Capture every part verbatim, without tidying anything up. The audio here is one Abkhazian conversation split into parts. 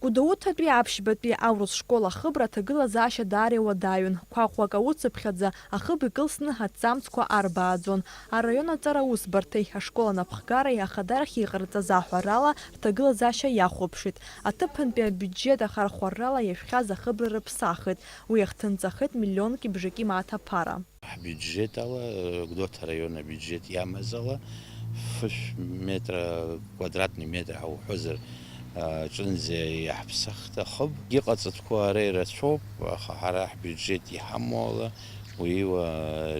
Гәдоуҭатәи аԥшьбатәи аурыс школ ахыбра аҭагылазаашьа даара иуадаҩын. Қәаҟәак ауцыԥхьаӡа ахыб икылсны аҭӡамцқәа арбааӡон. Араион аҵара усбарҭеи ашкол анапхгареи ахадарахь иҟарҵаз аҳәарала, рҭагылазаашьа иахәаԥшит. Аҭыԥантәи абиуџьет ахархәаррала иашәхьаз ахыбра рыԥсахит. Уи иахҭынҵахеит миллионки бжаки мааҭ аԥара. Ҳбиуџьет ала, Гәдоуҭа араион абиуџьет иамаз ала, фышә метра, квадратный метр ҳауҳәозар, аҿынӡа иаҳԥсахт ахыб. Иҟаҵатәқәоу ара ирацәоуп, аха ҳара ҳбиуџьет иҳамоу ала, уи уа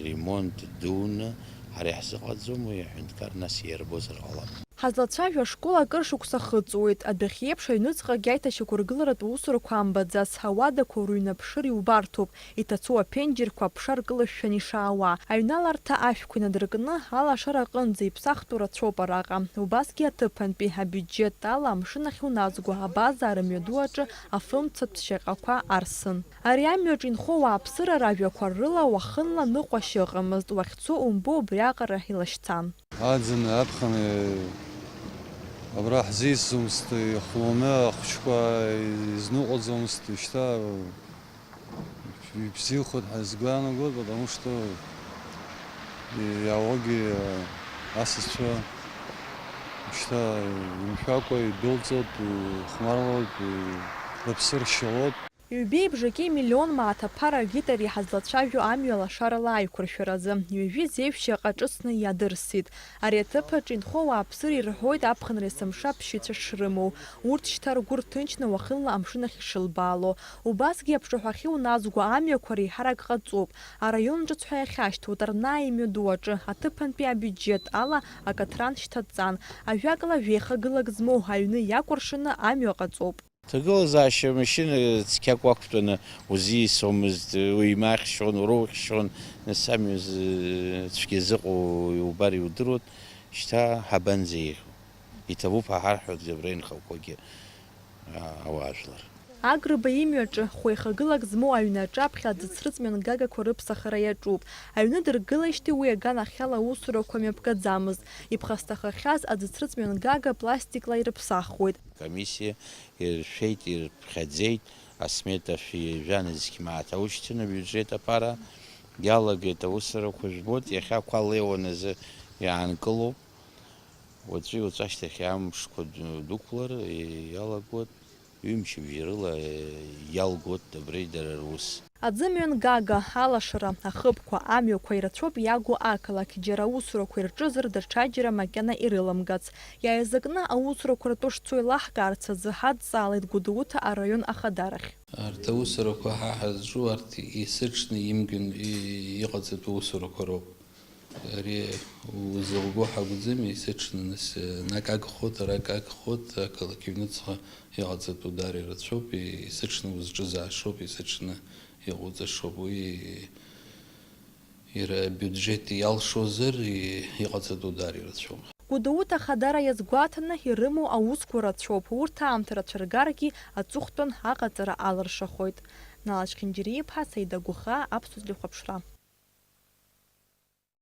ремонт дуны ҳара иаҳзыҟаҵом, уи аҳәынҭқар нас иарбозар ҟалап. Ҳазлацәажәо ашкол акыр шықәса ахыҵуеит. Адәахьеиԥш аҩныҵҟагьы аиҭашьақәыргыларатә усурақәа амбаӡац, ауадақәа рыҩнаԥшыр иубарҭоуп, иҭацәу аԥенџьырқәа аԥша ркылышәшәан ишаауа. Аҩналарҭа ашәқәа инадыркны, алашара аҟынӡа иԥсахтәу рацәоуп араҟа. Убасгьы аҭыԥантәи абиуџьет ала амшын ахь уназго абаза рымҩаду аҿы афымцатә шьаҟақәа арсын. Ари амҩаҿ инхо ауааԥсыра ражәақәа рыла уахынла ныҟәашьа ыҟамызт, уахьцо умбо убриаҟара илашьцан. Аӡын аԥхын, абра ҳзиӡомызт, ихәланы ахәыҷқәа изныҟәаӡомызт, шьҭа ибзиахоит ҳәа сгәы иаанагоит, потому что иаауагьы асасцәа шьҭа имшәакәа идәылҵуеит, ихәмарлоит, рыԥсы ршьалоит. Ҩбеи бжаки миллион мааҭ аԥара агитари ҳазлацәажәо амҩа лашарала аиқәыршәаразы, ҩажәи зеижә шьаҟа ҿыцны иадырсит. Ари аҭыԥ аҿы инхо ауааԥсыра ирҳәоит аԥхынра есымша ԥшьҩцәа шрымоу, урҭ шьҭа ргәы рҭынчны уахынла амшын ахь ишылбаало. Убасгьы аԥшаҳәахьы уназго амҩақәа реиҳарак ҟаҵоуп. Араион ҿыц ҳәа иахьашьҭоу Тарнаи имҩаду аҿы аҭыԥантәи абиуџьет ала акаҭран шьҭаҵан. Ажәакала, жәеихагылак змоу аҩны иакәыршаны амҩа ҟаҵоуп. Ҭагылазаашьа амашьына цқьак уақәтәаны узиасуамызт, уимаӷьшьон, уроухьшьон, нас амҩа зы-, цәгьа зыҟоу иубар иудыруан, шьҭа ҳабанӡеиӷьу? Иҭабуп ҳәа ҳарҳәоит абра инхақәагьы, а, ауаажәлар. Агрба имҩаҿы, хәеихагылак змоу аҩны аҿаԥхьа аӡыцрыҵ мҩангагақәа рыԥсахара иаҿуп. Аҩны дыргылеижьҭеи уи аганахьала аусурақәа мҩаԥгаӡамызт. Иԥхасҭахахьаз аӡыцрыҵ мҩангага пластикла ирыԥсахуеит. Комиссиа иршәеит, ирԥхьаӡеит, асмета шәи жәа нызқь мааҭ аушьҭын абиуџьет аԥара, иалагеит аусурақәа, жәбоит, иахьа ақәа леиуан азы иаанкылоуп. Уаҵәи уаҵәашьҭахь амшқәа ду-, дәықәлар иалагоит, ҩымчыбжьа рыла иалгоит абри дара рус. Аӡы мҩангага, алашара, ахыбқәа, амҩақәа ирацәоуп иагу ақалақь, џьара аусурақәа ирҿызар, даҽаџьара макьана ирыламгац. Иааизакны аусурақәа ртәы шцо еилаҳкаарц азы ҳадҵаалеит Гәдоуҭа араион ахадарахь. Арҭ аусурақәа ҳа ҳазҿу арҭ есыҽны имгын и-, иҟаҵатәу усурақәа роуп. Ари узылго ҳакәӡами, есыҽны нас, э, анак агхоит, арак агхоит, ақалақь аҩныҵҟа иҟаҵатәу даара ирацәоуп, и-, есыҽны узҿызаашоуп, есыҽны иҟауҵашоуп. Уи иара абиуџьеҭ иалшозар, и-, иҟаҵатәу даара ирацәоуп. Гәдоуҭа ахадара иазгәаҭаны ирымоу аусқәа рацәоуп, урҭ аамҭа рацәаргаргьы аҵыхәтәан аҟаҵара алыршахоит. Нала Чхинџьариа-иԥҳа, Саида Гәыхаа, Аԥсуа телехәаԥшра.